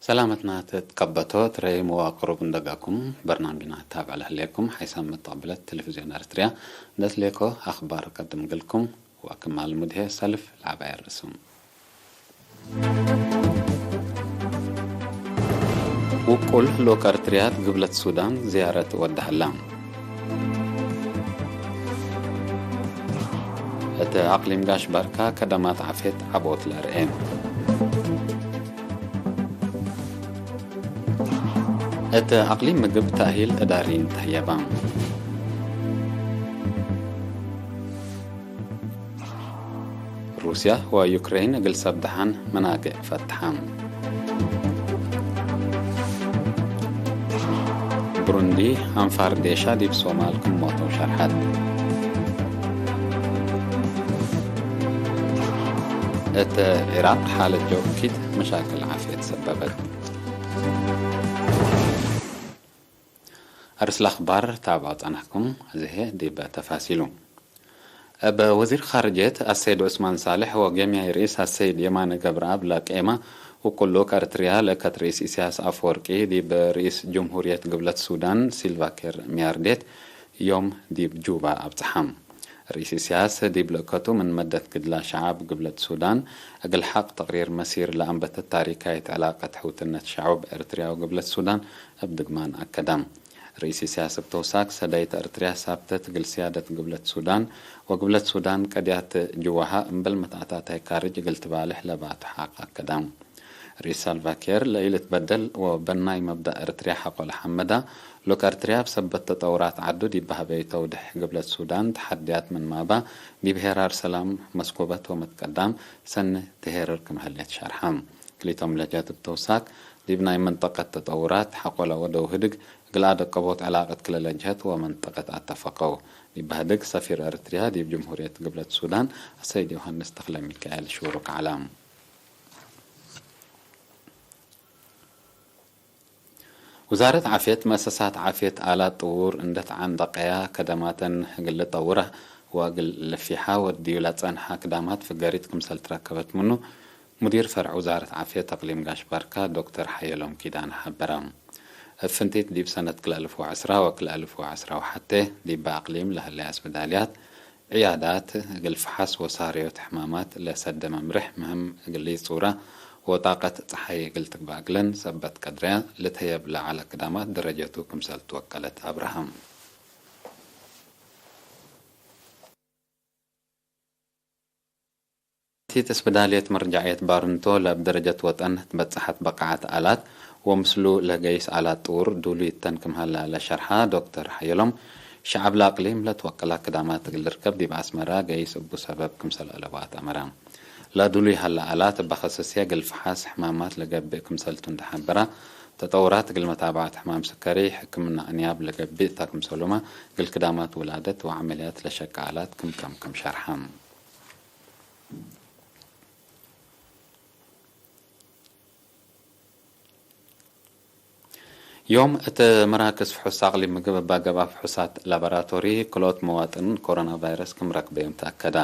ሰላመትና ተትቀበቶ ትረይ መዋቅሩ ብንደጋኩም በርናምጅና ታብዕ ለህሌኩም ሓይሳም መጣብለት ቴሌቪዝዮን ኤርትርያ። ደትሌኮ ኣኽባር ቀድም ግልኩም ወክማል ሙድሄ ሰልፍ ለዓባይ ርእሱም። ውቁል ልኡክ ኤርትርያ ግብለት ሱዳን ዝያረት ወዳህላ። እቲ ኣቕሊም ጋሽ ባርካ ከደማት ዓፌት ዓቦት ለርኤ። እቲ ኣቕሊም ምግብ ታሂል እዳሪን ተህየባ። ሩስያ ወዩክሬን እግል ሰብ ደሓን መናግዕ ፈትሓ። ብሩንዲ ኣንፋር ዴሻ ዲብ ሶማል ክም ሞተው ሸርሐት። እት ዒራቅ ሓለት ጀውኪት መሻክል ዓፍየት ሰበበት። ኣርስላ ኣኽባር ታብዖ ጸናሕኩም፣ እዚ ዲብ ተፋሲሉ። እብ ወዚር ኻርጀት ኣሰይድ ዑስማን ሳልሕ ወገምያይ ርኢስ ኣሰይድ የማነ ገብረኣብ ለቄማ ውቁል ልኡክ ኣርትርያ ለከት ርኢስ ኢሳያስ ኣፈወርቂ ዲብ ርኢስ ጅምሁርየት ግብለት ሱዳን ሲልቫ ኬር ሚያርዴት ዮም ዲብ ጁባ ኣብጽሓም። ርኢስ ኢሳያስ ዲብ ልእከቱ ምን መደት ግድላ ሸዓብ ግብለት ሱዳን እግል ሓቅ ተቅሪር መሲር ለኣንበተት ታሪካይት ዕላቀት ሕውትነት ሸዑብ ኤርትርያ ወግብለት ሱዳን እብ ድግማን ኣከዳም። ርኢስ ኢሳያስ እብ ተውሳክ ሰዳይት ኤርትርያ ሳብተት እግል ስያደት ግብለት ሱዳን ወግብለት ሱዳን ቀድያት ጅዋሃ እምበል መትኣታታይ ካርጅ እግል ትባልሕ ለባቱ ሓቅ ኣከዳም። ርኢስ ሳልቫ ኬር ለኢልትበደል ወበናይ መብዳእ ኤርትርያ ሓቆ ለሓመዳ፣ ሉክ ኤርትርያ ብሰበት ተጠውራት ዓዱ ዲብ ባህበይ ተውድሕ ግብለት ሱዳን ተሓድያት ምንማባ፣ ዲብ ሄራር ሰላም መስኮበት ወመትቀዳም ሰኒ ትሄርር ክምህሌት ሸርሓ። ክሊቶም ለጀት ብተውሳክ፣ ዲብ ናይ መንጠቀት ተጠውራት ሓቆላ ወደው ህድግ እግል ኣደቀቦት ዕላቀት ክለ ለጀት ወመንጠቀት ኣተፈቀው። ዲብ ባህድግ ሰፊር ኤርትርያ ዲብ ጅምሁርየት ግብለት ሱዳን ኣሰይድ ዮሃንስ ተኽለ ሚካኤል ሽሩክ ዓላም። ውዛረት ዓፍየት መእሰሳት ዓፍየት ኣላት ጥውር እንደት ዓንደቀያ ከደማተን እግል ልጠውራ ወእግል ልፊሓ ወድዩ ለጸንሓ ክዳማት ፍገሪት ክምሰል ትረከበት ምኑ ሙዲር ፈርዕ ውዛረት ዓፍየት ኣቅሊም ጋሽ ባርካ ዶክተር ሓየሎም ኪዳነ ሓበራ። እብ ፍንቲት ዲብ ሰነት ክልኣልፍ ወዐስራ ወክልኣልፍ ወዐስራ ወሓቴ ዲብ ኣቅሊም ለህለያ እስብዳልያት ዕያዳት እግል ፍሓስ ወሳርዮት ሕማማት ለሰደ መምርሕ ምህም እግል ይጹራ ወጣቀት ጸሓይ እግል ትግባእ እግለን ሰበት ቀድረያ ልትህየብ ለዐለ ክዳማት ደረጀቱ ክምሰል ትወከለት ኣብርሃም። ቲት እስብዳልየት መርጃዕየት ባርንቶ ለእብ ደረጀት ወጠን ትበጽሐት በቃዓት ኣላት ወምስሉ ለገይስ ኣላት ጥውር ዱሉይተን ክም ሀላ ለሸርሓ ዶክተር ሓየሎም፣ ሸዐብ ለአቅሊም ለትወቀላ ክዳማት እግል ልርከብ ዲብ አስመራ ገይስ እቡ ሰበብ ክምሰል አለባት አመራ። ለዱሉይ ሀላ ኣላት እበ ከሰስየ እግል ፈሓስ ሕማማት ለገብእ ክምሰልቱ እንደ ሐበራ፣ ተጠውራት እግል መታብዐት ሕማም ስከሪ፣ ሕክምና አንያብ ለገብእ እታ ክምሰሉመ እግል ክዳማት ውላደት ወዐመልያት ለሸቀ ኣላት ክም ከም ክም ሸርሓ። ዮም እት መራክዝ ፍሑስ አቅሊም ምግብ እባ ገብአ ፍሑሳት ላቦራቶሪ ክልኦት መዋጥን ኮሮና ቫይረስ ክም ረክበዮም ተአከዳ።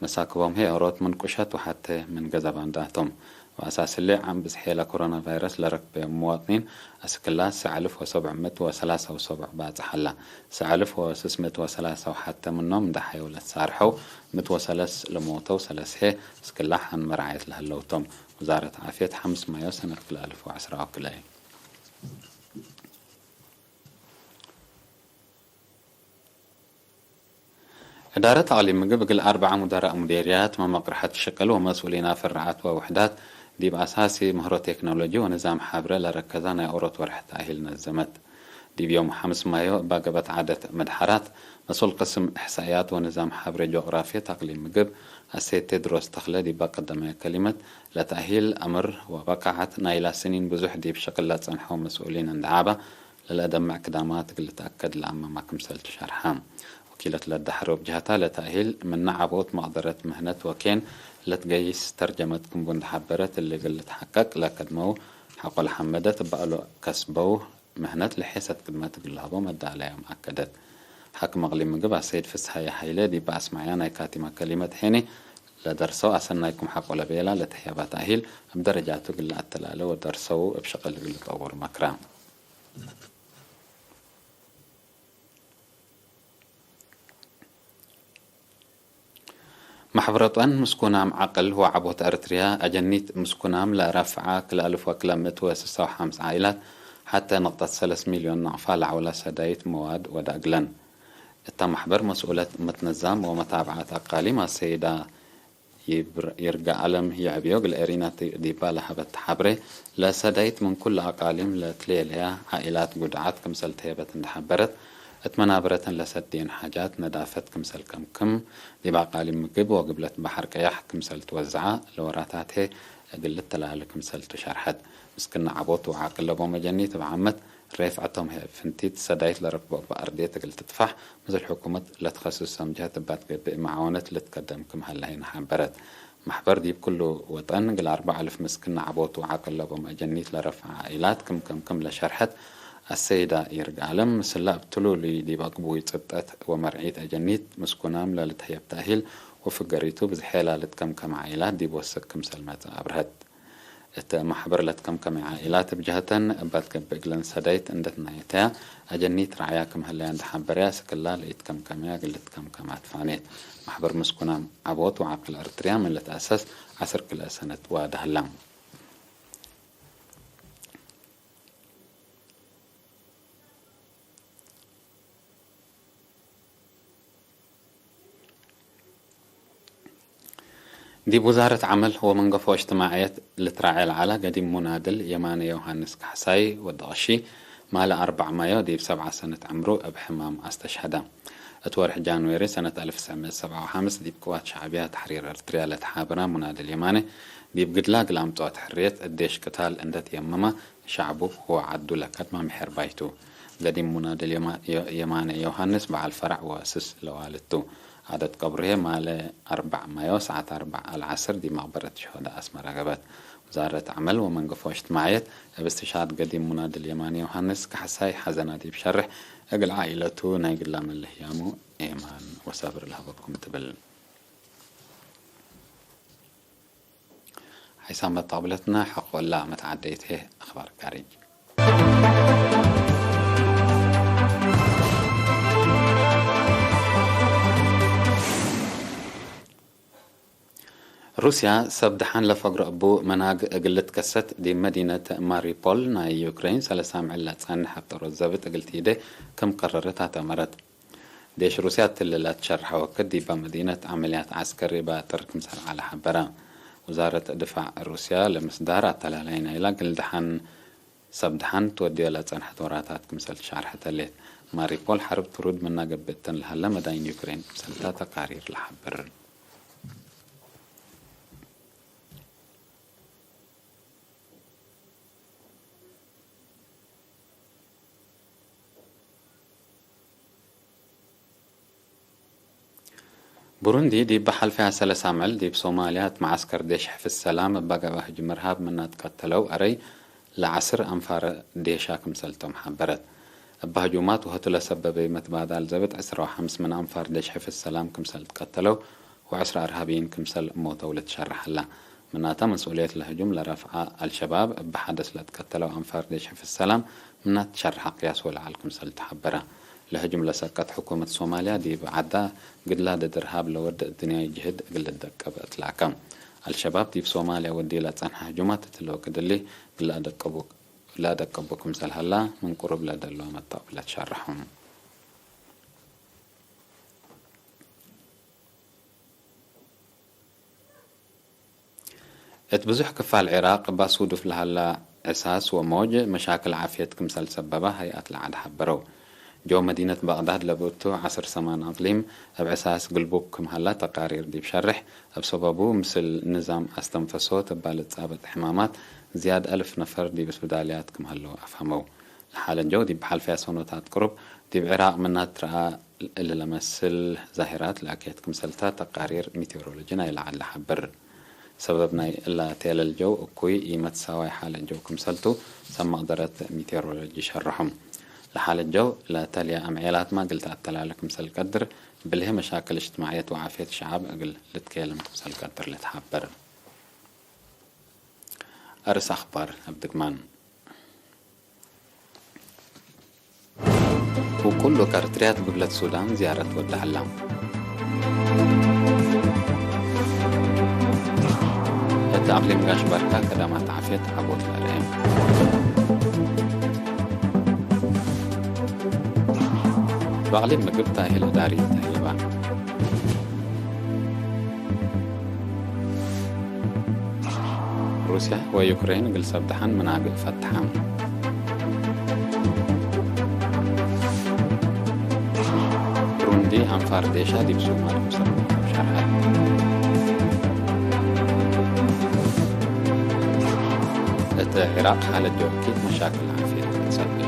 መሳክቦም ህይ ኦሮት ምን ቁሸት ወሐቴ ምን ገዘባን ዳቶም። ወአሳስሌ ዓም ብዝሔ ለኮሮና ቫይረስ ለረክበዮም መዋጥኒን አስክላ ሰዕ አልፍ ወሰብዕ ምእት ወሰላሳ ወሰብዕ ባጽሕ አላ። ሰዕ አልፍ ወስስ ምእት ወሰላሳ ወሐተ ምኖም እንዳ ሐየው ለትሳርሐው፣ ምእት ወሰለስ ለሞተው ሰለስሄ እስክላ ሐን መርዓየት ለህለውቶም። ውዛረት ዓፍየት ሐምስ ማዮ ሰነት ክልተ አልፍ ወዐስራ ወክልኤ። እዳረት አቅሊም ምግብ እግል አርበዓ ሙደራእ ሙዴርያት መመቅርሐት ሽቅል ወመስኡሊና ፍርዓት ወውሕዳት ዲብ አሳሲ ምህሮ ቴክኖሎጂ ወንዛም ሐብረ ለረከዛ ናይ ኦሮት ወርሕ ተእሂል ነዘመት። ዲብ ዮም ሐምስ ማዮ እባ ገበት ዓደት መድሐራት፣ መስኡል ቅስም እሕሳእያት ወንዛም ሐብረ ጂኦግራፍየት አቅሊም ምግብ አሰይድ ቴድሮስ ተኽለ ዲባ ቀደማይ ከሊመት፣ ለተእሂል አምር ወበቃዓት ናይላ ስኒን ብዙሕ ዲብ ሽቅል ለጸንሐው መስኡሊን እንደ ዓባ፣ ለለአደምዕ ክዳማት እግል ልትአከድ ለአመማ ክምሰል ትሸርሐ። ወኪለት ለዳሕሮ ብጅሀታ ለተእሂል ምነ ዐቦት መቅደረት ምህነት ወኬን ለትገይስ ተርጀመት ክምቡ እንደ ሐበረት፣ እሊ እግል ልትሐቀቅ ለከድመው ሐቆ ለሐመደት እበ እሉ ከስበው ምህነት ለሔሰት ክድመት እግል ለሀቦ መዳለያም አከደት። ሓክም አቅሊም ምግብ አሰይድ ፍስሃየ ሃይለ ዲብ አስማዕያ ናይ ካቲማ ከሊመት ሄኒ፣ ለደርሰው አሰናይኩም ሐቆ ለቤላ ለተህያባ ተእሂል እብ ደረጃቱ ግለ አተላለ ወደርሰው እብ ሸቅል እግል ልጠውር መክራ። ማሕበረ ጦን ምስኩናም ዓቅል ወዓቦት ኤርትርያ አጀኒት ምስኩናም ለረፍዓ ክልአልፍ ወክልአምእት ወስሳ ወሐምሳ ዓኢላት ሐተ ነቅጠት ሰለስ ሚልዮን ናቅፋ ለዐውላ ሰዳይት መዋድ ወዳእግለን። እታ ማሕበር መስኡለት ምትነዛም ወመታብዓት አቃሊም አሰይዳ ይብር-፣ ይርጋ አለም የዕብዮ ግለ ኤሪና ቲ-፣ ዲባ ለሀበት ተሓብሬ፣ ለሰዳይት ምን ኩሉ አቃሊም ለትሌለያ ዓኢላት ጉድዓት ክምሰል ተሄበት እንደሓበረት፣ እት መናብረተን ለሰድየን ሓጃት ነዳፈት ክምሰል ከምክም፣ ዲብ አቃሊም ምግብ ወግብለት በሐር ቀያሕ ክምሰል ትወዝዓ፣ ለወራታቴ እግል ልተላለ ክምሰል ትሸርሐት። ምስክና ዓቦት ወዓቅል ለቦ መጀኒት እብ ዓመት ሬፍዐቶም ህይ ፍንቲት ሰዳይት ለረክቦ እበ አርዴት እግል ትጥፋሕ፣ ምስል ሕኩመት ለትኸስስ ሰምጀት እባት ገብእ መዓወነት ልትከደም ክም ሀለሀይን ሓበረት። ማሕበር ዲብ ኩሉ ወጠን እግል አርበዕ አልፍ ምስክና ዓቦት ወዓቅል ለቦም አጀኒት ለረፍዐ ዓኢላት ክም ከምክም ለሸርሐት አሰይዳ ይርጋ አለም፣ ምስላ እብ ትሉሉይ ዲብ አቅቡይ ጽብጠት ወመርዒት አጀኒት ምስኩናም ለልትህየብ ተእሂል ወፍገሪቱ ብዝሔላ ልትከምከም ዓኢላት ዲብ ወስክ ክምሰል መጽእ አብርሀት። እተ ማሕበር ለትከምከመ ዓኢላት እብ ጀሀተን እባ ትገብእ እግለን ሰዳይት እንደ ትናየተያ አጀኒት ረዓያ ክም ህለያ እንደ ሐበረያ፣ ስክላ ለኢትከምከመያ እግል ልትከምከም አትፋኔት። ማሕበር ምስኩናም ዐቦት ወዓቅል ኤርትርያ ምን ልትአሰስ ዐስር ክልኤ ሰነት ዋዳ ህላ። ዲብ ውዛረት ዐመል ወመንገፎ እጅትማዕየት ልትራዔ ለዐላ ገዲም ሙናድል የማነ ዮውሃንስ ካሕሳይ ወዲ ቀሺ፣ ማለ አርበዕ ማዮ ዲብ ሰብዓ ሰነት ዕምሩ እብ ሕማም አስተሽሀደ። እት ወርሕ ጃንዌሪ ሰነት አልፍ ትስዕ ምእት ሰብዓ ወሐምስ ዲብ ቅዋት ሸዕብያ ተሕሪር ኤርትርያ ለተሓብራ ሙናድል የማነ፣ ዲብ ግድላ እግል አምጽኦት ሕርየት እዴሽ ቅታል እንደ ትየመመ፣ ሸዕቡ ወዓዱ ለከድማ ምሕር ባይቱ። ገዲም ሙናድል የማ-፣ የ-፣ የማነ ዮሃንስ በዓል ፈራዕ ወአስስ ለዋልድ ቱ። ዓደት ቀብሩሄ ማለ አርበዕ ማዮ ሰዓት አርበዕ አልዓስር ዲብ መቅበረት ሸሆዳ አስመራ ገብአት። ውዛረት ዐመል ወመንገፎ እጅትማዕየት እብ እስትሽሃድ ገዲም ሙናድል የማነ ዮሃንስ ካሕሳይ ሐዘና ዲብ ሸርሕ እግል ዓኢለቱ ናይ ግላ መለህያሙ ኤማን ወሰብር ለሀበኩም ትብል። ሓይሳም መጣብለትና ሐቆላ መትዓደይቴ አኽባር ካሪጅ። ሩስያ ሰብ ደሓን ለፈግሮ እቡ መናግ እግል ልትከሰት ዲብ መዲነት ማሪፖል ናይ ዩክሬን ሰለሳ ምዕል ለጸንሕ አብጠሮት ዘብጥ እግል ትኢዴ ክም ቀረረት አተመረት። ዴሽ ሩስያ እትሊ ለትሸርሐ ወክድ ዲበ መዲነት ዐመልያት ዐስከሪ ባጥር ክምሰል ዐለ ሐበረ። ውዛረት ድፋዕ ሩስያ ለምስዳር አተላላይ ናይላ ግል ደሓን ሰብ ደሓን ትወድዮ ለጸንሐት ወራታት ክምሰል ትሻርሐ ተሌት። ማሪፖል ሐርብ ትሩድ ምና ገብእትን ለሀለ መዳይን ዩክሬን ክምሰልታ ተቃሪር ለሐብር። ብሩንዲ ዲብ ሐልፈያ ሰለሳ ምዕል ዲብ ሶማልያ እት መዓስከር ዴሽ ሕፍዝ ሰላም እባ ገብአ ህጅም እርሃብ ምና ትቀተለው አረይ ለዐስር አንፋር ዴሻ ክምሰልቶም ሐበረት። እባ ህጁማት ወህቱ ለሰበበይ መትባዳል ዘብጥ ዕስራ ወሐምስ ምን አንፋር ዴሽ ሕፍዝ ሰላም ክምሰል ትቀተለው ወዐስራ እርሃብይን ክምሰል ሞተው ልትሸርሕ አላ። ምናተ መስኡልየት ለህጁም ለረፍዐ አልሸባብ እብ ሐደስ ለትቀተለው አንፋር ዴሽ ሕፍዝ ሰላም ምናት ትሸርሐ ቅያስ ወለዐል ክምሰል ተሐበረ። ለህጁም ለሰቀት ሕኩመት ሶማልያ ዲብ ዐዳ ግድላ ድድ እርሃብ ለወድእ ድንያይ ጅህድ እግል ልደቀብ እትላከ። አልሸባብ ዲብ ሶማልያ ወድዩ ለጸንሐ ህጁማት እትለ ወክድ እሊ እግል ለአደቀቡ ክምሰል ሀላ ምን ቅሩብ ለደለወ መታብለት ሸርሐ። እት ብዙሕ ክፋል ዒራቅ ባስ ውዱፍ ለሀላ ዕሳስ ወሞጅ መሻክል ዓፍየት ክምሰል ሰበባ ሀይአት ለዐድ ሐበረው። ጀው መዲነት ባቅዳድ ለብእቱ ዐስር ሰማን አቅሊም እብ ዕሳስ ግልቡብ ክም ሀላ ተቃሪር ዲብ ሸርሕ፣ እብ ሰበቡ ምስል ንዛም አስተንፈሶት እባ ልትጻበጥ ሕማማት ዝያድ አልፍ ነፈር ዲብ እስብዳልያት ክም ሀለው አፍሀመው። ለሓለንጀው ዲብ ሐልፈያ ሰኖታት ቅሩብ ዲብ ዒራቅ ምናት ትረኣ እሊ ለመስል ዛሂራት ለአኬት ክምሰልታ ተቃሪር ሚቴዎሮሎጂ ናይ ለዓል ለሐብር። ሰበብ ናይ እላ ቴለልጀው እኩይ ኢመትሳዋይ ሓለንጀው ክምሰልቱ ሰብ መቅደረት ሚቴዎሮሎጂ ሸርሖም። لحال الجو لا تليا أمعيلات ما قلت أتلالك مثل قدر، بله مشاكل اجتماعية وعافية الشعب أقل لتكيلم مثل قدر لتحبر. أرس أخبار أبدقمان. وكل كارتريات قبلة السودان زيارة ودعلا. التأقليم قاش بركة كدامات عافية عبود الأرهام. بأقليم مقبتا هي الإداري تهيبا. روسيا ويوكرين قل سبدحان مناقل فتحان. ብሩንዲ ኣንፋር ዴሻ ዲብ ሶማል ክምሰል ሸርሓ። እቲ ዒራቕ ሓለት ጀወኪት መሻክል ዓፊያ ክትሰብል።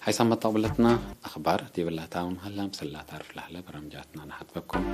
ሓይሳም መጣቕብለትና ኣኽባር ዲብላታውን ሃላም ስላታር ፍላሕለ በረምጃትና ንሓጥበኩም።